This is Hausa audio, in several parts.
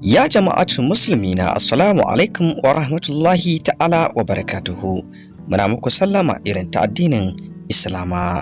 Ya jama'atul musulmina, assalamu alaikum wa rahmatullahi ta'ala wa barakatuhu. Muna muku sallama irin ta addinin Islama.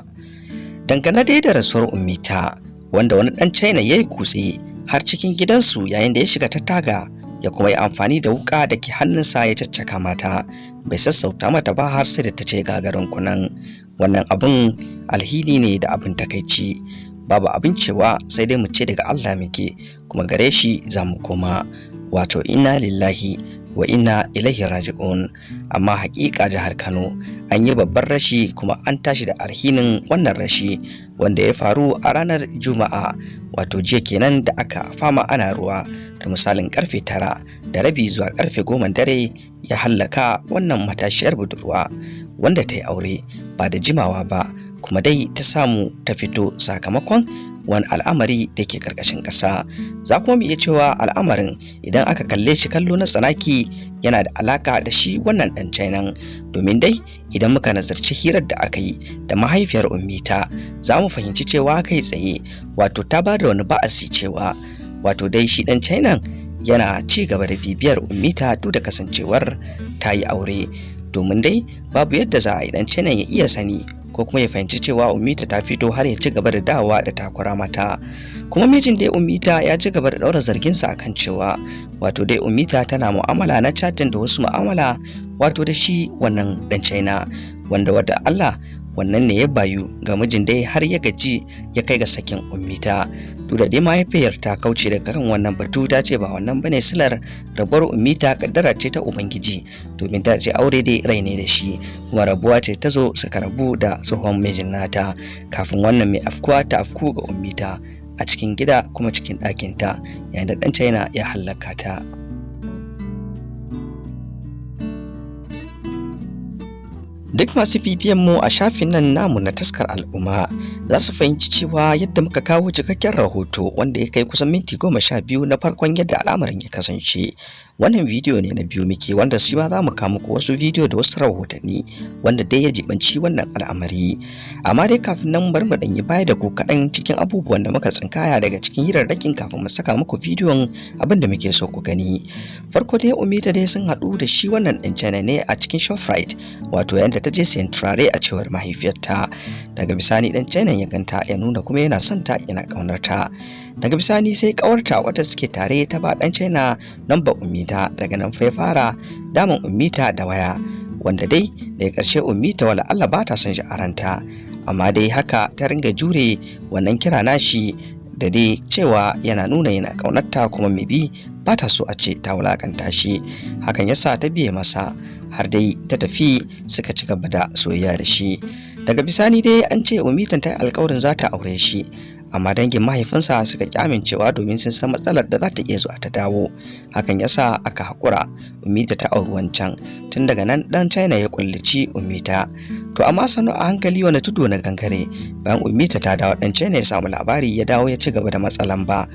Dangane dai da rasuwar Ummita, wanda wani ɗan China ya yi kutse har cikin gidansu yayin da ya shiga ta taga, ya kuma yi amfani da wuƙa da ke hannunsa ya caccaka mata, bai sassauta mata ba har sai da ta ce gagarin kunan. Wannan abin alhini ne da abin takaici. Babu abin cewa sai dai mu ce daga Allah muke, kuma gare shi za mu koma, wato inna lillahi wa inna ilaihi raji'un. Amma haƙiƙa jihar Kano an yi babban rashi, kuma an tashi da alhinin wannan rashi wanda ya faru a ranar Juma'a, wato jiya kenan, da aka fama ana ruwa, da misalin karfe 9:30 zuwa karfe 10 dare, ya hallaka wannan matashiyar budurwa wanda ta yi aure ba da jimawa ba, kuma dai ta samu ta fito sakamakon wani al'amari da ke karkashin ƙasa. Za kuma mu iya cewa al'amarin, idan aka kalle shi kallo na tsanaki, yana da alaka da shi wannan ɗan Chainan, domin dai idan muka nazarci hirar da aka yi da mahaifiyar Ummita, za mu fahimci cewa kai tsaye wato ta ba da wani ba'asi cewa wato dai shi ɗan Chainan yana ci gaba da bibiyar Ummita duk da kasancewar ta yi aure, domin dai babu yadda za a yi ɗan Chainan ya iya sani ko kuma ya fahimci cewa Ummita ta fito har ya ci gaba da dawowa da takura mata. Kuma mijin dai Ummita ya ci gaba da ɗaura zarginsa akan cewa wato dai Ummita tana mu'amala na chatting da wasu mu'amala wato da shi wannan ɗan China, wanda wadda Allah wannan ne ya bayu ga mijin dai har ya gaji ya kai ga sakin Ummita. Duk da dai mahaifiyar ta kauce daga kan wannan batu, ta ce ba wannan bane silar rabuwar Ummita, kaddara ce ta Ubangiji, domin ta ce aure dai rai ne da shi, kuma rabuwa ce ta zo suka rabu da tsohon mijin nata kafin wannan mai afkuwa ta afku ga Ummita a cikin gida, kuma cikin ɗakinta, yayin da ɗan China ya hallaka ta. Duk masu bibiyan mu a shafin nan namu na Taskar Al'umma za su fahimci cewa yadda muka kawo cikakken rahoto wanda ya kai kusan minti 12 na farkon yadda al'amarin ya kasance. Wannan bidiyo ne na biyu muke, wanda shi ma za mu kawo muku wasu bidiyo da wasu rahotanni wanda dai ya jibanci wannan al'amari. Amma dai kafin nan, bari mu ɗan yi baya da ku kaɗan cikin abubuwan da muka tsinkaya daga cikin hirarrakin kafin mu saka muku bidiyon abin da muke so ku gani. Farko dai, Ummita dai sun haɗu da shi wannan ɗan China ne a cikin Shoprite, wato yanda ta je sayan turare a cewar mahaifiyarta. Daga bisani ɗan China ya ganta, ya nuna kuma yana son ta, yana ƙaunar ta. Daga bisani sai ƙawarta wadda suke tare ta ba ɗan China namba Ummita. Daga nan fa ya fara damun Ummita da waya, wanda dai daga ƙarshe Ummita wala Allah ba ta son shi a ranta, amma dai haka ta ringa jure wannan kira nashi da dai cewa yana nuna yana ƙaunarta, kuma mai bi ba ta so a ce ta wulakanta shi. Hakan yasa ta biye masa har dai ta tafi suka ci gaba da soyayya da shi. Daga bisani dai an ce Ummitan ta yi alkawarin za ta aure shi, amma dangin mahaifinsa suka ƙi amincewa domin sun san matsalar da za ta iya zuwa ta dawo. Hakan yasa aka haƙura, Ummita ta auri wancan. Tun daga nan ɗan China ya kullici Ummita. To amma sannu a hankali, wani tudu na gangare, bayan Ummita ta dawo, ɗan China ya samu labari, ya dawo ya ci gaba da matsalan ba,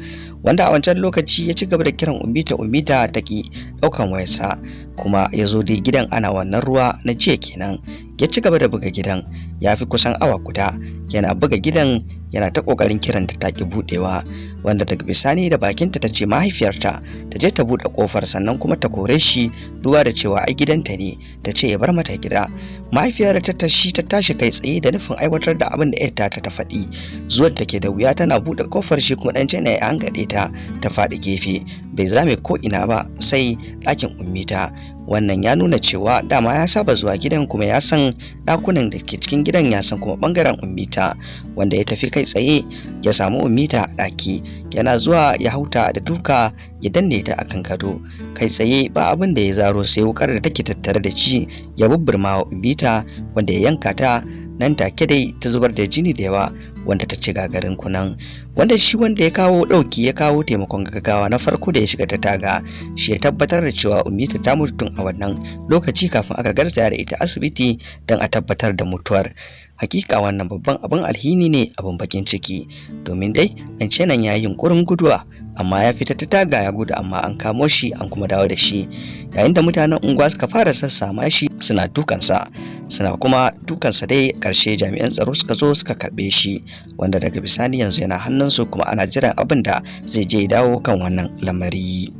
wanda a wancan lokaci ya ci gaba da kiran Ummita, Ummita ta ki ɗaukan wayarsa. Kuma ya zo dai gidan ana wannan ruwa na jiya kenan, ya ci gaba da buga gidan, ya fi kusan awa guda yana buga gidan, yana ta ƙoƙarin kiranta, ta ki buɗewa, wanda daga bisani da bakinta ta ce mahaifiyarta ta je ta buɗe ƙofar, sannan kuma ta kore shi, duba da cewa ai gidanta ne, ta ce ya bar mata gida. Mahaifiyar ta tashi, ta tashi kai tsaye da nufin aiwatar da abin da yarta ta faɗi. Zuwan take da wuya tana buɗe ƙofar, shi kuma ɗan China ya hangaɗe ta, ta faɗi gefe, bai zame ko ina ba sai ɗakin Ummita. Wannan ya nuna cewa dama ya saba zuwa gidan, kuma ya san ɗakunan da ke cikin gidan, ya san kuma ɓangaren Ummita, wanda ya tafi kai tsaye ya samu Ummita a ɗaki. Yana zuwa ya hauta da duka, ya danne ta akan gado. Kai tsaye ba abin da ya zaro sai wukar da take tattare da shi, ya bubburma wa Ummita, wanda ya yanka ta nan take dai ta zubar da jini da yawa, wanda ta ci gagarin kunan, wanda shi wanda ya kawo ɗauki, ya kawo taimakon gaggawa na farko da ya shiga ta taga, shi ya tabbatar da cewa Ummita ta mutu tun a wannan lokaci kafin aka garzaya da ita asibiti don a tabbatar da mutuwar. Hakika wannan babban abin alhini ne, abin bakin ciki, domin dai ɗan Chainan ya yi yunkurin guduwa, amma ya fita ta taga ya gudu, amma an kamo shi an kuma dawo da shi, yayin da mutanen unguwa suka fara sassama shi, suna dukansa, suna kuma dukansa. Dai ƙarshe jami'an tsaro suka zo suka karɓe shi, wanda daga bisani yanzu yana hannunsu, kuma ana jiran abin da zai je dawo kan wannan lamari.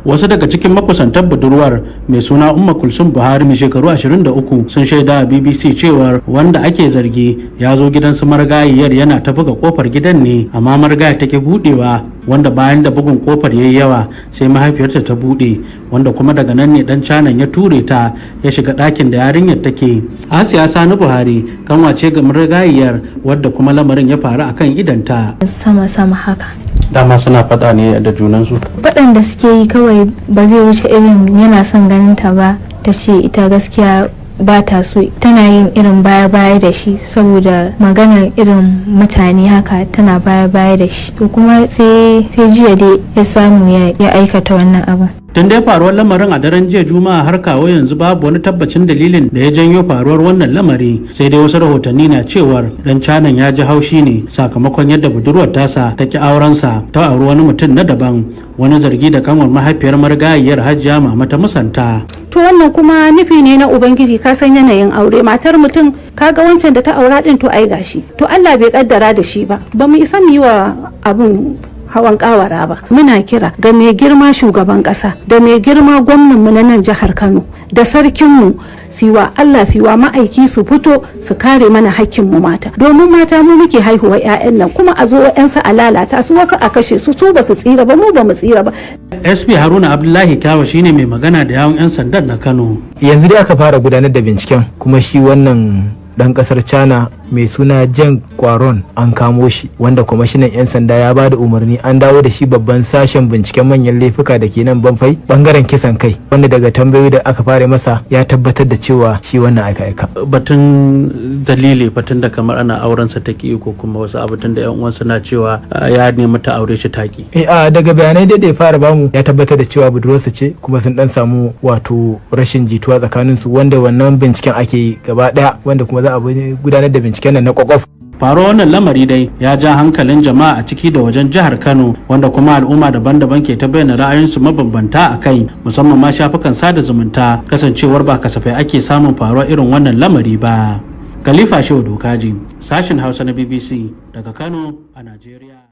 Wasu daga cikin makusantar budurwar mai suna Umma Kulsum Buhari mai shekaru 23 sun shaida a BBC cewar wanda ake zargi ya zo gidan su marigayiyar yana ta buga kofar gidan ne, amma marigayar take budewa, wanda bayan da bugun kofar yayi yawa sai mahaifiyarta ta bude, wanda kuma daga nan ne dan canan ya ture ta ya shiga ɗakin da yarinyar take. Asiya Sani Buhari kanwace ga marigayiyar, wadda kuma lamarin ya faru akan idanta. Sama sama haka. Dama suna faɗa ne da junansu? Faɗan da suke yi kawai ba zai wuce irin yana son ganin ta ba, ta ce ita gaskiya ba ta so, tana yin irin baya-baya da shi saboda maganar irin mutane haka, tana baya-baya da shi. To kuma sai jiya dai ya samu ya aikata wannan abin. Tun dai faruwar lamarin a daren jiya Juma'a har kawo yanzu babu wani tabbacin dalilin da ya janyo faruwar wannan lamari, sai dai wasu rahotanni na cewar dan canan ya ji haushi ne sakamakon yadda budurwar tasa ta ki aurensa ta auri wani mutum na daban, wani zargi da kanwar mahaifiyar marigayiyar Hajiya Mama ta musanta. To wannan kuma nufi ne na Ubangiji. Ka san yanayin aure, matar mutum, kaga wancan da ta aura din, to ai gashi, to Allah bai kaddara da shi ba. Ba mu isa mu yi wa abun hawan kawara ba. Muna kira ga mai girma shugaban kasa da mai girma gwamnanmu na nan jihar Kano da sarkinmu, siwa Allah siwa ma'aiki, su fito su kare mana hakkin mu mata, domin mata mu muke haihuwa 'ya'yan nan, kuma a zo 'yansu a lalata su, wasu a kashe su, su ba su tsira ba, mu ba mu tsira ba. SP Haruna Abdullahi Kyawa shine mai magana da yawun 'yan sandan na Kano. Yanzu dai aka fara gudanar da binciken, kuma shi wannan dan kasar China mai suna Jen Kwaron an kamo shi, wanda kwamishinan 'yan sanda ya ba da umarni an dawo da shi babban sashen binciken manyan laifuka da ke nan Banfai, bangaren kisan kai, wanda daga tambayoyi da aka fara masa ya tabbatar da cewa shi wannan aika-aika. Batun dalili, batun da kamar ana aurensa ta ki ko kuma wasu abu, tun da yan uwansa na cewa ya nemi ta aure shi taki. A daga bayanai da ya fara bamu, ya tabbatar da cewa budurwarsa ce, kuma sun dan samu wato rashin jituwa tsakaninsu, wanda wannan binciken ake yi gaba daya, wanda kuma za a gudanar da binciken nan na kwakwaf. Faruwar wannan lamari dai ya ja hankalin jama'a a ciki da wajen jihar Kano, wanda kuma al'umma daban-daban ke ta bayyana ra'ayoyinsu mabambanta a kai, musamman ma shafukan sada zumunta, kasancewar ba kasafai ake samun faruwar irin wannan lamari ba. Khalifa Shehu Dokaji, sashin Hausa na BBC daga Kano a Najeriya.